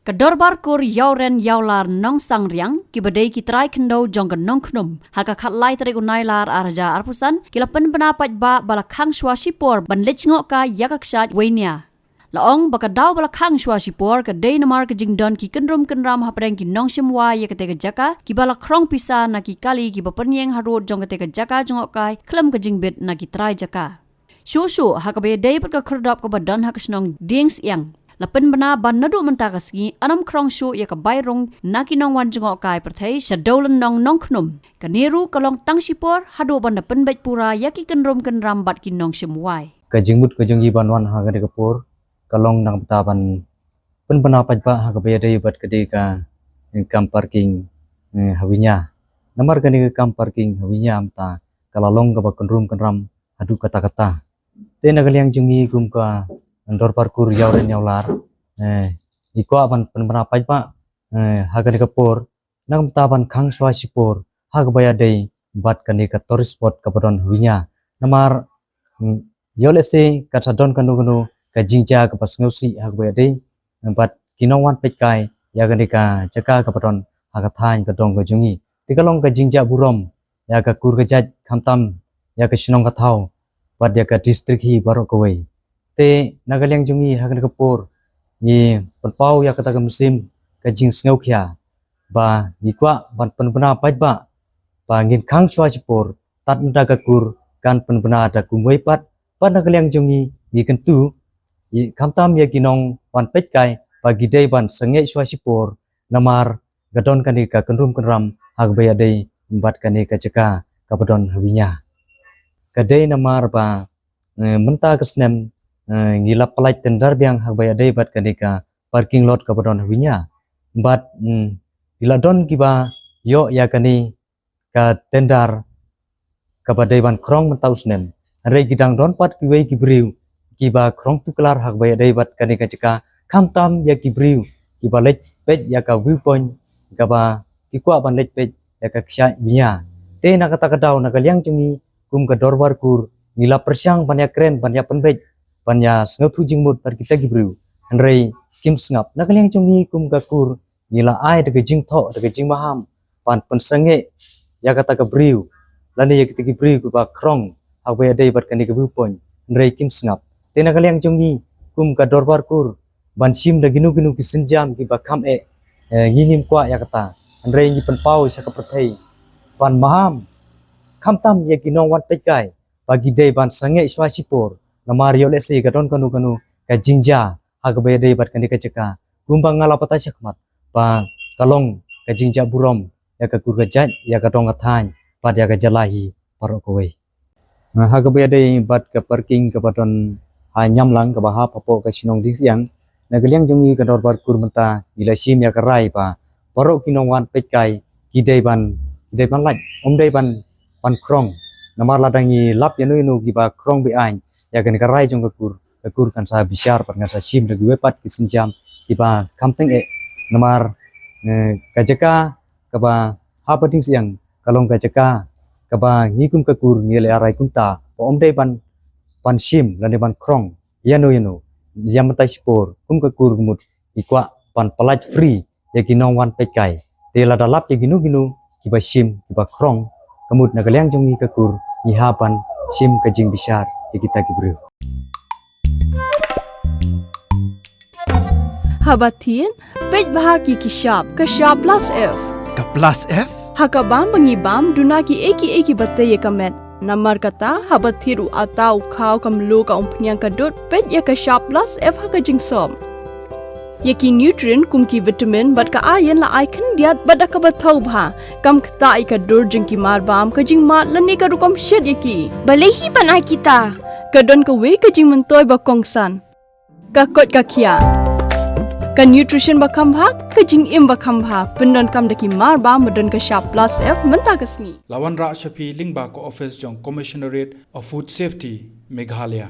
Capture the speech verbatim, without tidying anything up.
Ka Dorbar Kur Ïawren Ïawlar Nongsangriang, kiba dei ki trai khyndew jong ka Nongkhnum, ha ka khatlai tarik u Nailar arhajar arphew san, ki la pynbna paidbah ba la khang shuwa shipor ban leit jngohkai ïa ka kshaid Wainia. La ong ba ka daw ba la khang shuwa shipor ka dei namar ka jingdon ki kynrum kynram hapdeng ki nongshim wai ïa kata ka jaka, kiba la khrong pisa na ki kali kiba pynïeng harud jong kata ka jaka jngohkai khlem ka jingbit na ki trai jaka. Shuh shuh ha kaba ïadei bad ka khyrdop kaba don ha ka shnong Diengsiang, la pynbna ba naduh mynta ka sngi ym khrong shuh ïa ka bai rung na ki nongwan jngohkai pyrthei sha Dewlynnong Nongkhnum. Kane ruh ka long tang shipor haduh ban da pynbeit pura ïa ki kynrum kynram bad ki nongshim wai. Ka jingmut ka jong ngi ban wan ha kane ka por ka long na ka bynta ban pynbna paidbah ha kaba ïadei bad ka dei ka, eh, kam parking, eh, ha Wainia. Namar kane ka kam parking ha Wainia mynta ka la long kaba kynrum kynram haduh katta katta. Te na ka liang jong ngi kum ka Dorbar Kur Ïawren Ïawlar, eh, ngi kwah ban pynbna paidbah, eh, ha kane ka por na ka bynta ban khang shuwa shipor ha kaba ïadei bad kane ka tourist spot kaba don ha Wainia. Namar, mm, ïoh lehse ka sa don kano kano ka jingjia kaba sngewsih ha kaba ïadei bad ki nongwan peitkai ïa kane ka jaka kaba don ha ka thaiñ ka dong ka jong ngi. Te ka long ka jingjia burom ïa ka kur ka jait khamtam ïa ka shnong ka thaw bad ïa ka district hi baroh kawei. Te na ka liang jong ngi ha kane ka por ngi pynpaw ïa kata ka mynsiem ka jingsngewkhia ba ngi kwah ban pynbna paidbah ba ngin khang shuwa shipor tad ynda ka kur kan pynbna da kumwei pat. Bad na ka liang jong ngi ngi kyntu ïa khamtam ïa ki nongwan peitkai ba ki dei ban sangeh shuwa shipor namar ka don kane ka kynrum kynram ha kaba ïadei bad kane ka jaka kaba don ha Wainia. Ka dei namar ba, eh, mynta ka snem, eh, ngi la pynlait tender biang ha kaba ïadei bad kane ka parking lot kaba don ha Wainia. Bad, mm, ngi la don kiba ïoh ïa kane ka tender kaba dei ban khrong mynta u snem. Hynrei ki dang don pat kiwei ki briew kiba khrong tuklar ha kaba ïadei bad kane ka jaka khamtam ïa ki briew kiba leit peit ïa ka view point kaba ki kwah ban leit peit ïa ka kshaid Wainia. Te na kata ka daw na ka liang jong ngi kum ka Dorbar Kur ngi la pyrshang ban ïa kren ban ïa pynbeit ban ïa sngewthuh jingmut bad kita ki briew. Hynrei kim sngap. Na ka liang jong ngi kum ka kur ngi la ai da ka jingthoh da ka jingmaham ban pynsangeh ïa kata ka briew lane ïa kita ki briew kiba khrong ha kaba ïadei bad kane ka view point. Hynrei kim sngap. Te na ka liang jong ngi kum ka Dorbar Kur ban shim da kino kino ki sienjam kiba kham eh, eh, ngi ngim kwah ïa kata. Hynrei ngi pynpaw sha ka pyrthei ban maham khamtam ïa ki nongwan peitkai ba ki dei ban sangeh shuwa shipor namar ïoh lehse ka don kano kano ka jingjia ha kaba ïadei bad kane ka jaka. Kumba nga la batai shakhmat ba ka long ka jingjia burom ïa ka kur ka jait, ïa ka dong ka thaiñ bad ïa ka jylla hi baroh kawei. Ha kaba ïadei bad ka parking kaba don ha Ñiamlang kaba hap hapoh ka shnong Diengsiang, na ka liang jong ngi ka Dorbar Kur mynta ngi la shim ïa ka rai ba baroh ki nongwan peitkai ki dei ban, ki dei ban lait, ym dei ban, ban khrong. Namar lada ngi lap ïano ïano kiba khrong be-aiñ ïa kane ka rai jong ka kur, ka kur kan sa bishar bad kan sa shim da kiwei pat ki sienjam kiba kham teng eh. Namar, eh, ka jaka kaba hap ha Diengsiang ka long ka jaka kaba ngi kum ka kur ngi la rai kumta ba ym dei ban, ban shim lane ban khrong ïano ïano. Ïa mynta shipor kum ka kur ka mut ngi kwah ban pynlait free ïa ki nongwan peitkai. Te lada lap ïa kino kino kiba shim kiba khrong, ka mut na ka liang jong ngi ka kur ngi hap ban shim ka jingbishar ïa kita ki briew. Haba thied, peit bha ki ki shap, ka shap plus F. Ka plus F? Ha ka bam ba ngi bam, duna kiei kiei kiba tei ïa ka met. Namar kata, haba thied u atta, u khaw, ka mluh, ka umphniang, ka dud, peit ïa ka shap plus F ha ka jingsop. Ïa ki nutrient kum ki vitamin bad ka iron la ai khyndiat bad da kaba thaw bha. Kam ktah ïa ka dur jong ki mar bam, ka jingmad lane ka rukom shet ïa ki. Balei hi ban ai kita? Ka don kawei ka jingmyntoi ba kongsan. Ka koit ka khiah. Ka nutrition ba kham bha, ka jingim ba kham bha. Pyndonkam da ki mar bam ba don ka shap plus F mynta ka sngi. La wanrah sha phi lyngba ka office jong Commissionerate of Food Safety, Meghalaya.